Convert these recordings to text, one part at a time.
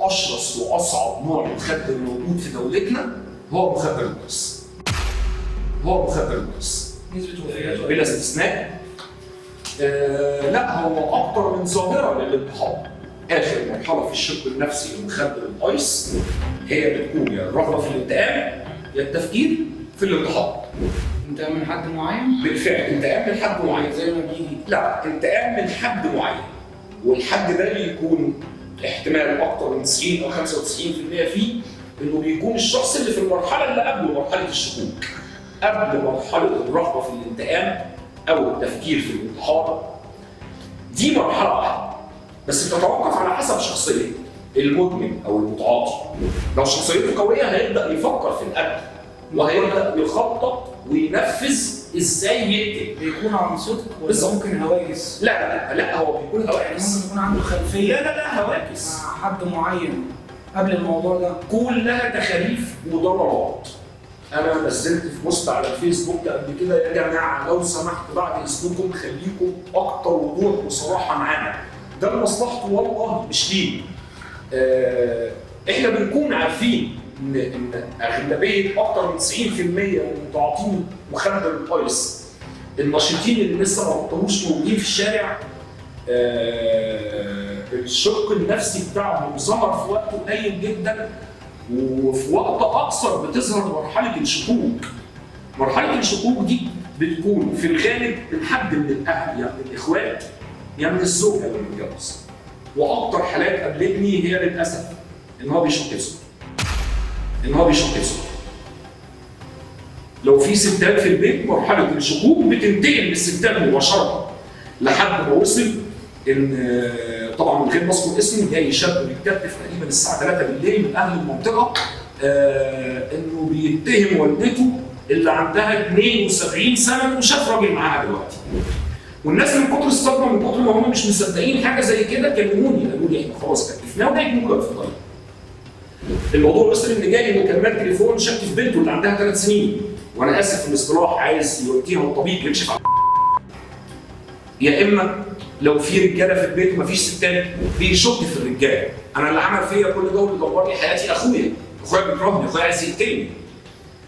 اشرس واصعب نوع مخدر موجود في دولتنا هو مخدر الايس. هو مخدر الايس نسبة وفياته بلا استثناء. لا، هو اكتر من ظاهره للانتحار. اخر مرحلة في الشق النفسي لمخدر الايس هي بتكون يا الرغبة في الانتقام يا التفكير في الانتحار. انت من حد معين؟ بالفعل انتقام من حد معين. زي ما بيجي. لا، انتقام من حد معين، والحد ده بيكون احتمال اكتر من 90 او 95% فيه انه بيكون الشخص اللي في المرحلة اللي قبله، مرحلة الشكوك، قبل مرحلة الرغبة في الانتقام او التفكير في الانتحار. دي مرحلة واحدة بس بتتوقف على حسب شخصية المدمن او المتعاطي. لو شخصيته قوية هيبدا يفكر في القتل وهيبدا يخطط وينفذ ازاي يقتل. بيكون عن صدق ولا بالظبط. ممكن هواجس؟ لا لا لا، هو بيكون يعني هواجس. ممكن يكون عنده خلفية لا لا لا، هواجس مع حد معين قبل الموضوع ده. كلها تخاريف وضلالات. انا نزلت في post على الفيسبوك قبل كده: يا جماعة لو سمحت بعد اذنكم خليكم اكتر وضوح وصراحة معانا، ده لمصلحته والله مش ليه. احنا بنكون عارفين ان اغلبية اكتر من 90% من متعاطين مخدر الايس النشيطين اللي لسه ما بطلوش موجودين في الشارع، الشق النفسي بتاعهم ظهر في وقت قليل جدا، وفي وقت اقصر بتظهر مرحلة الشكوك. مرحلة الشكوك دي بتكون في الغالب من حد من الاهل، يا من الاخوات يا من الزوجة اللي متجوز. واكتر حالات قابلتني هي للاسف ان هو بيشك في زوجته. ان هو بيشك في زوجته. لو في ستات في البيت مرحلة الشكوك بتنتقل للستات مباشرة، لحد ما وصل ان طبعا من غير ما اذكر اسمه، جاي شاب بيتكتف تقريبا الساعة 3 بالليل من اهل المنطقة، انه بيتهم والدته اللي عندها 72 سنة انه شاف راجل معاها دلوقتي. والناس من كتر الصدمة، من كتر ما هم مش مصدقين حاجة زي كده، كلموني قالوا لي احنا خلاص كتفناه وجاي لك في الطريق. الموضوع وصل ان جالي مكالمات تليفون شك في بنته اللي عندها 3 سنين، وانا اسف في الاصطلاح، عايز يوديها الطبيب يكشف على. يا اما لو في رجاله في البيت ومفيش ستات بيشك في الرجاله: انا اللي عمل فيا كل ده واللي دمر لي حياتي اخويا، اخويا بيكرهني، اخويا عايز يقتلني.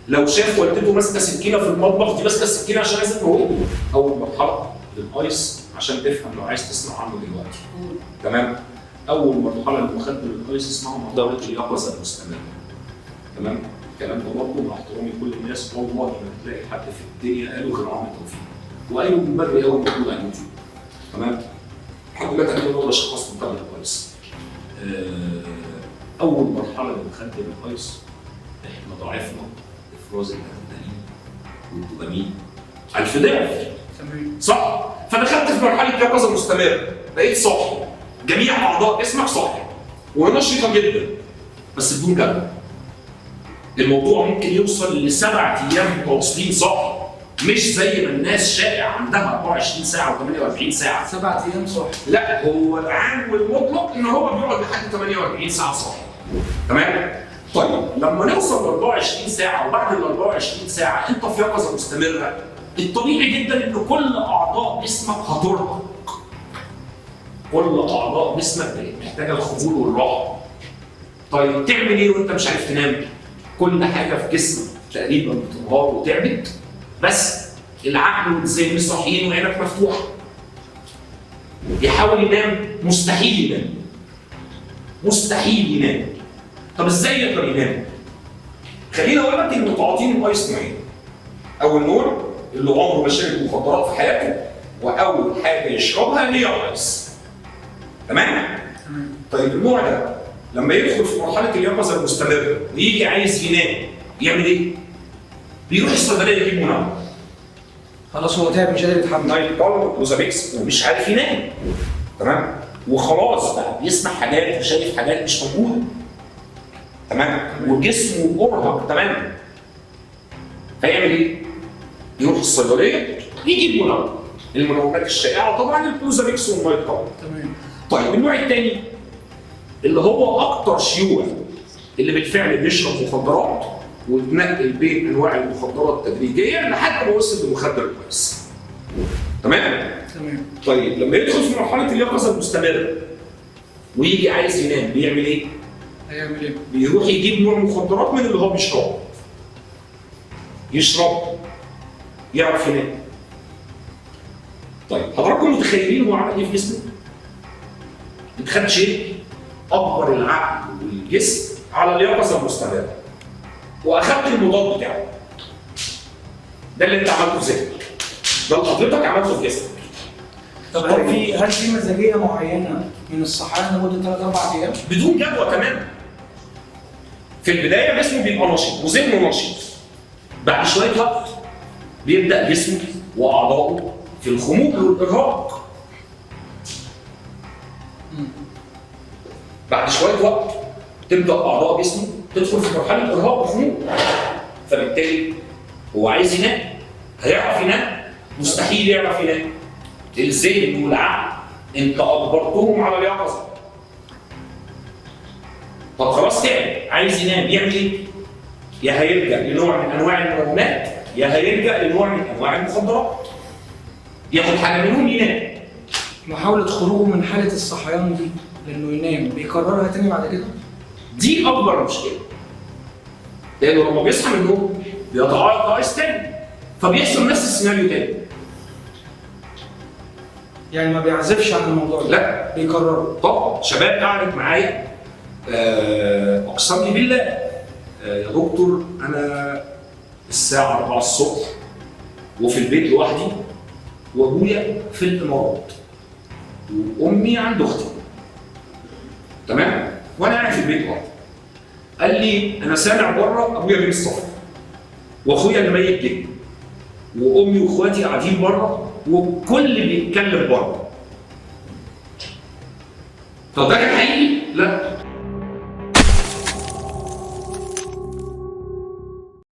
لو شاف والدته ماسكه سكينة في المطبخ، دي ماسكه السكينة عشان عايزه تموتني. اول مرحلة للايس عشان تفهم لو عايز تسمع عنه دلوقتي. تمام؟ اول مرحلة لمخدر الايس اسمها مرحلة اليقظة المستمره. تمام؟ الكلام ده برضه مع احترامي لكل الناس، والله ما تلاقي حد في الدنيا قاله غير عمرو توفيق. وقالوا من بدري قوي، موجود على اليوتيوب. تمام؟ الحمد لله تقريبا هو شخص مخدر الايس. اول مرحلة لمخدر الايس احنا ضعفنا افراز الادرينالين والدوبامين الف ضعف. تمام. صح؟ فدخلت في مرحلة يقظه مستمرة، بقيت صاحي، جميع اعضاء جسمك صاحي ونشيطه جدا بس بدون جدوى. الموضوع ممكن يوصل ل7 ايام متواصلين صاحي، مش زي ما الناس شائع عندها 24 ساعة و48 ساعة. 7 ايام صح؟ لا، هو العام والمطلق ان هو بيقعد لحد 48 ساعة صاحي. تمام؟ طيب لما نوصل ل 24 ساعة وبعد ال 24 ساعة انت في يقظه مستمرة، الطبيعي جدا ان كل اعضاء جسمك هترهق. كل اعضاء جسمك بقت محتاجه الخمول والراحة. طيب تعمل ايه وانت مش عارف تنام؟ كل حاجة في جسمك تقريبا بتنهار وتعبت، بس العقل والذهن صاحيين وعينك مفتوحة. يحاول ينام، مستحيل ينام. مستحيل ينام. طب ازاي يقدر ينام؟ خليني اقول لك ان متعاطين الايس نوعين. اول نوع اللي عمره ما شرب مخدرات في حياته واول حاجة يشربها هي الايس. تمام؟ تمام. طيب النوع ده لما يدخل في مرحلة اليقظة المستمرة ويجي عايز ينام يعمل ايه؟ بيروح الصيدلية يجيب منوم. خلاص هو تعب، مش قادر يتحمل. Night Calm، Clozapix، ومش عارف ينام. تمام؟ وخلاص بقى بيسمع حاجات وشايف حاجات مش موجودة. تمام؟ وجسمه ارهق تماما. فيعمل ايه؟ يروح الصيدلية يجيب منوم. المنومات الشائعة طبعا ال Clozapix وال Night Calm. تمام. طيب النوع الثاني اللي هو اكتر شيوعا، اللي بالفعل بيشرب مخدرات وتنقل بين انواع المخدرات تدريجيا لحد ما وصل لمخدر الايس. تمام؟ تمام. طيب لما يدخل في مرحلة اليقظة المستمرة ويجي عايز ينام بيعمل ايه؟ هيعمل ايه؟ بيروح يجيب نوع مخدرات من اللي هو بيشربه. يشرب يعرف ينام. طيب حضراتكم متخيلين هو عمل ايه في جسمه؟ انت خدت شيء اكبر العقل والجسم على اليقظة المستمرة واخدت المضاد بتاعه. ده اللي انت عملته في ذهنك، ده اللي حضرتك عملته في جسمك. طب هل في مزاجيه معينة من الصحيان لمدة 3 4 ايام؟ بدون جدوى تماما. في البداية جسمه بيبقى نشيط وذهنه نشيط. بعد شوية وقت بيبدا جسمه واعضائه في الخمول والارهاق. بعد شوية وقت تبدا اعضاء جسمه تدخل في مرحلة ارهاق وخمول. فبالتالي هو عايز ينام، هيعرف ينام؟ مستحيل يعرف ينام. الذهن والعقل انت اجبرتهم على اليقظة. طب خلاص تعب، عايز ينام، يعمل ايه؟ يا هيلجأ لنوع من انواع المنومات، يا هيلجأ لنوع من انواع المخدرات. ياخد حاجة منهم ينام. محاولة خروجه من حالة الصحيان دي لأنه ينام بيكررها تاني بعد كده؟ دي اكبر مشكلة. لانه لما بيصحى من النوم بيتعايز تاني، فبيحصل نفس السيناريو تاني. يعني ما بيعزفش عن الموضوع ده؟ لا، بيكرره. طبعا شباب قعدت معايا اقسم لي بالله، يا دكتور انا الساعة 4 الصبح وفي البيت لوحدي، وابويا في الامارات وامي عند اختي، تمام؟ وانا قاعد في البيت لوحدي. قال لي انا سامع بره ابويا جه من السفر، واخويا اللي ميت جه، وامي واخواتي قاعدين بره، والكل بيتكلم بره. طب ده كان حقيقي؟ لا.